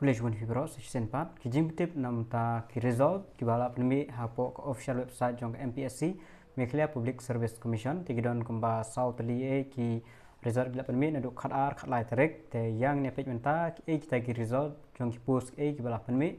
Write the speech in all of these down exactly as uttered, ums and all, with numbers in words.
Khublei shibun ïa phi baroh sa shisien pat. Ki jingpyntip namar ki result kiba la pynmih hapoh ka official website jong ka M P S C, Meghalaya Public Service Commission. Te ki don kumba saw tylli eh ki result ki la pynmih naduh khatar, khatlai tarik. Te ïa ngin ïa peit mynta kiei kita ki result jong ki post kiei kiba la pynmih.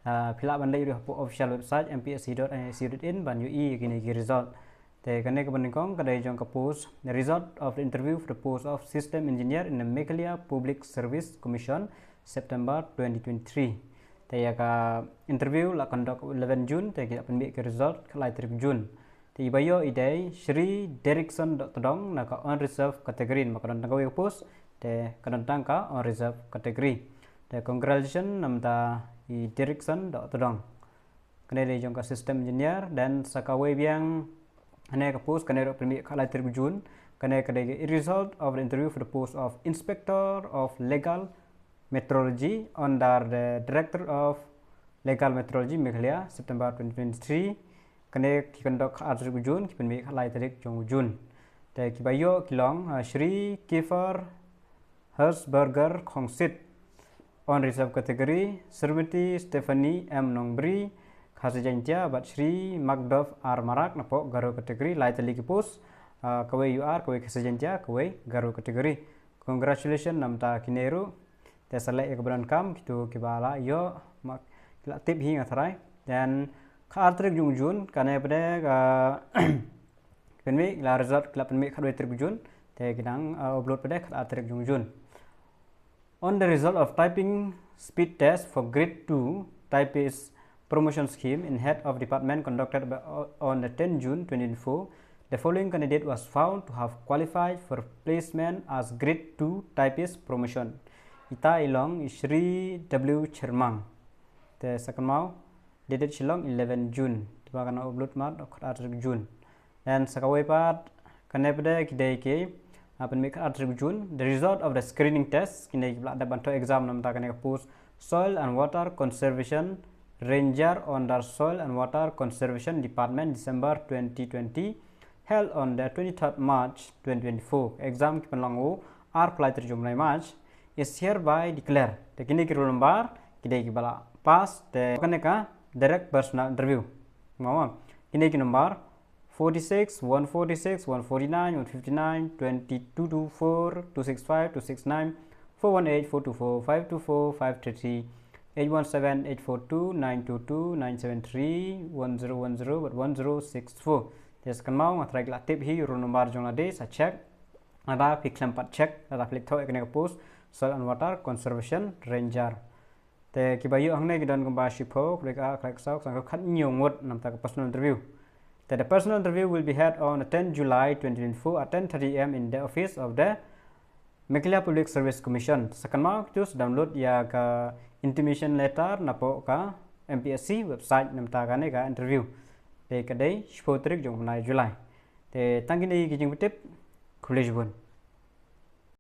Ah, phi lah ban leit ruh hapoh official website M P S C dot N I C dot in ban ïohi ïa kine ki result. Te kane kaba nyngkong ka dei jong ka post, the result of the interview for the post of System Engineer in the Meghalaya Public Service Commission, September twenty twenty-three. Te ïa ka interview la conduct eleven June, te ki la pynmih ki result khatlai tarik June. Te iba ïoh i dei Shri Derrickson Dohtdong na ka unreserved category, namar ka don tang kawei ka post, te ka don tang ka unreserved category. Te congratulations namar i Derrickson Dohtdong. Kane dei jong ka System Engineer, then sa kawei biang, kane ka post kane ruh pynmih khatlai tarik June. Kane ka dei ka result of the interview for the post of Inspector of Legal Metrology under the Director of Legal Metrology Meghalaya, September twenty twenty-three. Kane ki conduct khatar tarik June, ki pynmih khatlai tarik jong June. Te kiba ïoh ki long, ah, Shri Kiefer Hershberger Khongsit, unreserved category, Srimati Stephanie M Nongbri, Khasi Jaintia, bad Shri Magdov R Marak napoh Garo category, lai tylli ki post, ah, kawei U R, kawei Khasi Jaintia, kawei Garo category. Congratulations namar kine ruh. Te sa leh ïa kaba donkam, kito kiba la ïoh, ma ki la tip hi nga tharai. Then khatar tarik jong June, kane pat de ka pynmih, la result ki la pynmih khatwei tarik June. Te ki dang, uh, upload pat de khatar tarik jong June. On the result of typing speed test for grade two typist promotion scheme in head of department conducted by, on the tenth June twenty twenty-four, the following candidate was found to have qualified for placement as grade two typist promotion. Ita i long i Shri W Chyrmang. Te sa kynmaw, dated Shillong eleven June. Te ba kan upload mat khatar tarik June. Then sa kawei pat, kane pat de ki dei ki, ah, pynmih khatar tarik June. The result of the screening test, kine kiba la dep ban thoh exam namar kane ka post Soil and Water Conservation Ranger under Soil and Water Conservation Department, December twenty twenty, held on the twenty-third March twenty twenty-four. Exam ki pynlong u arphew lai tarik jong u bnai March, is hereby declare. Te kine ki roll number, ki dei kiba la pass, te kane ka direct personal interview. Mama, kine ki number, forty-six, one forty-six, one forty-nine, one fifty-nine, twenty, two two four, two six five, two six nine, four one eight, four two four, five two four, five three three, eight one seven, eight four two, nine two two, nine seven three, one zero one zero, bad one zero six four. Te sa kynmaw, nga tharai ki la tip hi roll number jong lade, sa check. Lada phi khlem pat check, lada phi leit thoh ïa kane ka post Soil and Water Conservation Ranger. Te kiba ïoh hangne ki don kumba shiphew, khyndai, khyndai saw, khyndai khathynñiew ngut namar ka personal interview. Te the personal interview will be held on the tenth July twenty twenty-four at ten thirty A M in the office of the Meghalaya Public Service Commission. Sa kynmaw kito sa download ïa ka intimation letter napoh ka M P S C website namar kane ka interview. Te ka dei shiphew tarik jong u bnai July. Te tang kine ki jingpyntip, khublei shibun.